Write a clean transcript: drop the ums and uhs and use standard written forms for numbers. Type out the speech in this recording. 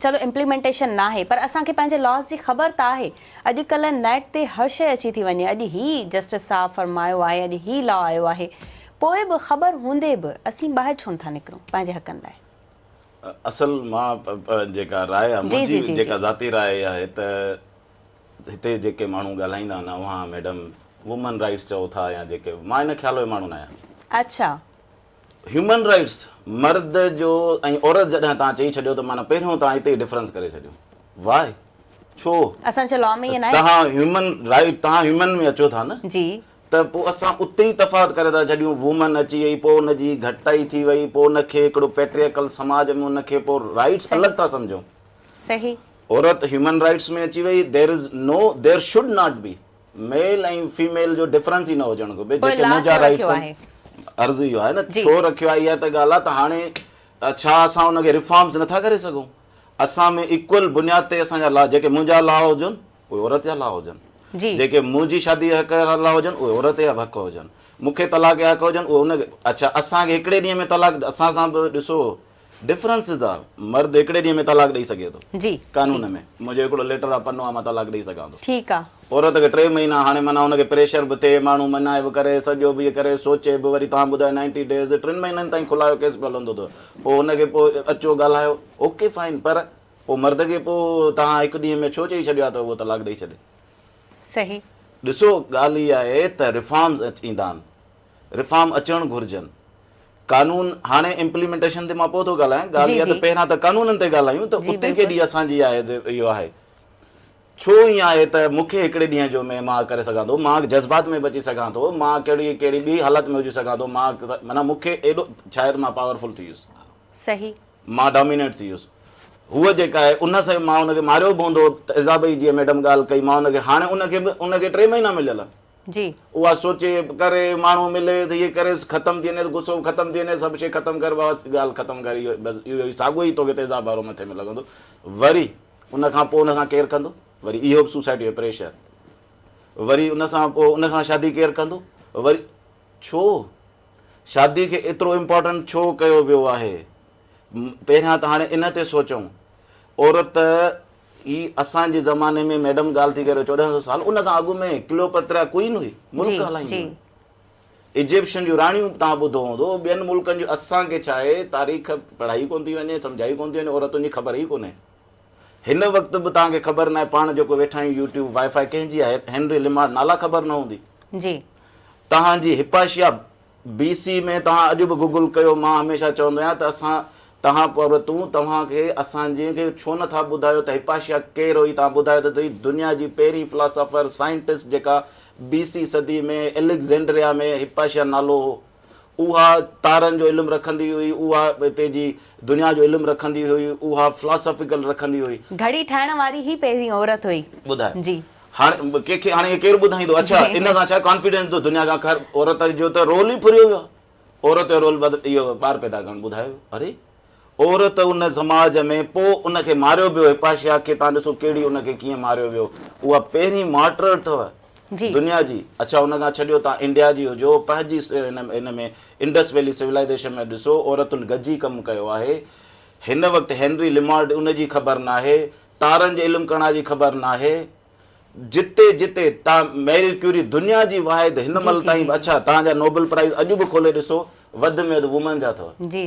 چلو امپليمينٽيشن ناهي پر اسان کي پنهنجي لاز جي خبر ته آهي. اڄ ڪلهه نيٽ تي هر شيء اچي ٿي وڃي اڄ هي جسٽس صاحب فرمايو آهي اڄ هي لا آيو آهي پوء به خبر هوندي به اسين ٻاهر ڇو نٿا نڪرون پنهنجي حقن لاء. اصل مان جيڪا راء آهي منهنجي جيڪا ذاتي راء آهي ته هتي جيڪي ماڻهو ڳالهائيندا آهن اوهان ميڊم وومن رائيٽس چئو ٿا يا جيڪي مان ان خيال جو ماڻهو نه آهيان. اڇا. هيومن رائيٽس مرد جو ۽ عورت جڏهن توهان چئي ڇڏيو ته معنيٰ پهريون توهان اتي ئي ڊفرنس ڪري ڇڏيو واء ڇو اسان جي لا ۾ ائين ناهي توهان هيومن رائيٽ توهان هيومن ۾ اچو ٿا نه جي ته پوء اسان اتي ئي تفاوت ڪري ٿا ڇڏيون وومن اچي وئي پوء ان جي گهٽتائي ٿي وئي پوء ان کي هڪڙو پيٽريڪل سماج ۾ ان کي پوء رائيٽس الڳ ٿا سمجهون صحيح عورت هيومن رائيٽس ۾ اچي وئي دير از نو دير should not be male ۽ female جو ڊفرنس ئي نه هجڻ کپي پوء جيڪي لا منهنجا ڇو رائيٽس رکيو آهن آهي؟ عرض اهو آهي نه جي ڇو رکيو آهي اها ته ڳالهه آهي ته هاڻي ڇا اسان ان کي ريفارمز نٿا ڪري سگهون اسان ۾ ايڪول بنياد تي اسان جا لا جيڪي منهنجا لا هجن اهي عورت جا لا هجن جي جيڪي منهنجي شادي جا حق لا هجن اهي عورت جا به حق هجن مون کي طلاق جا حق هجن اهي ان کي اڇا اسان کي هڪڙي ڏينهن ۾ طلاق اسان سان به ڏسو ڊفرنسز آ مرد هڪڙي ڏينهن ۾ طلاق ڏئي سگهي ٿو جي قانون ۾ منهنجو هڪڙو ليٽر آ پنو آ مان طلاق ڏئي سگهان ٿو ٺيڪ آ. عورت کي ٽي مهينا هاڻي معنيٰ ان کي پريشر به ٿئي ماڻهو منائي به ڪري سڄو به ڪري سوچي به وري توهان ٻڌايو نائنٽي ڊيز ٽن مهينن تائين کلايو ڪيس پيو هلندو اٿو پوء ان کي پوء اچو ڳالهايو اوڪي فائن پر پوء مرد کي پوء توهان هڪ ڏينهن ۾ ڇو چئي ڇڏيو آ ته اهو طلاق ڏئي ڇڏي. صحيح. ڏسو ڳالهه اها آهي ته ريفارمز ايندا آهن ريفارم اچڻ گهرجن قانون هاڻي امپليمينٽيشن تي مان پوء ٿو ڳالهايان ڳالهه اها ته پهريان ته قانونن تي ڳالهايون ته اتي ڪيڏي اسان جي آهي اهو آهي ڇو ائين آهي ته مون کي هڪڙي ڏينهن جو ۾ مان ڪري سگهان ٿو مان جذبات ۾ به اچي سگهان ٿو مان ڪهڙي ڪهڙي ٻي حالت ۾ هجي سگهان ٿو مان معنيٰ مون کي ايڏو شايد مان پاورفل ٿي ويس صحيح مان ڊامينيٽ ٿي ويس هوء جيڪا آهي ان سان مان ان کي ماريو به هوندو ته ازابئي جيئن ميڊم ڳالهه ڪئي مان ان کي هاڻي ان کي به ان کي ٽي مهينا مليل آهن جي. اها سوچي ڪري ماڻهو ملي ته هي ڪري ختم ٿي وڃي غصو به ختم ٿي وڃي سڀ شيء ختم ڪر بابا ڳالهه ختم ڪر اهو بس اهو ئي ساڳيو ئي توکي تيزاب وارو مٿي ۾ لڳندو وري ان کان پوء ان سان ڪير ڪندو وري اهو به سوسائٽي جو پريشر وري ان سان پوء ان کان شادي ڪير ڪندو وري ڇو شادي کي ايترو امپارٽنٽ ڇو ڪيو ويو آهي پهريان ته هاڻي ان تي سوچون عورت هي اسان جي زماني ۾ ميڊم ڳالهه ٿي ڪري 1400 سال ان کان اڳ ۾ ڪليوپترا ڪوئين هئي ملڪ هلائيندي هئي ايجپشن جون راڻيون توهان ٻڌو هوندو ٻين ملڪن جون اسان کي ڇا آهي تاريخ پڙهائي ڪونه ٿي وڃي سمجهائي ڪونه ٿي وڃي عورتن جي خبر ئي ڪونهي هن وقت به توهان کي خبر ناهي پاڻ جيڪو ويٺا آهيون يوٽيوب وائي فائي ڪنهن جي آهي هينري لمار نالا خبر نه هوندي جي توهان جي هپاشيا بي سي ۾ توهان اڄ به گوگل ڪيو مان هميشه چوندو آهيان ته اسان توهان عورتون توهان کي اسان جي کي ڇو نه ٿا ٻڌايو ته هپاشيا ڪير هئي توهان ٻڌايو ته سهي دنيا جي پهرين فلاسافر سائنٽسٽ جيڪا بي سي صدي ۾ اليگزينڊريا ۾ هپاشيا نالو هو اها تارن جو علم رکندي هئي اها هتي جي دنيا جو علم رکندي هئي اها فلاسافيڪل رکندي هئي. گهڙي ٺاهڻ واري هي پهرين عورت هئي. ٻڌايو جي. هاڻي ڪنهن کي هاڻي ڪير ٻڌائيندو اڇا ان سان ڇا ڪانفيڊنس ايندو دنيا کان خير عورت جو ته رول ئي ڦريو ويو آهي عورت جو رول بد اهو ٻار پيدا ڪرڻ ٻڌايو ويو اري عورت ان سماج ۾ پو ان کي ماريو به ويو هپاشيا کي تان ڏسو ڪهڙي ان کي ڪيئن ماريو ويو اها پهرين مارٽر اٿو جي دنيا جي اڇا ان کان ڇڏيو تان انڊيا جي هجو پنهنجي ان ۾ انڊس ويلي سولائيزيشن ۾ ڏسو عورتن گڏجي ڪم ڪيو آهي هن وقت هينري لمارڊ ان جي خبر ناهي تارن جي علم ڪرڻ جي خبر ناهي. جتي جتي تان ميري ڪيوري دنيا جي واحد هن جي مهل جي تائين جي به اڇا تان جا نوبل پرائز اڄ به کولي ڏسو وڌ ۾ وڌ وومن جا اٿو. جي.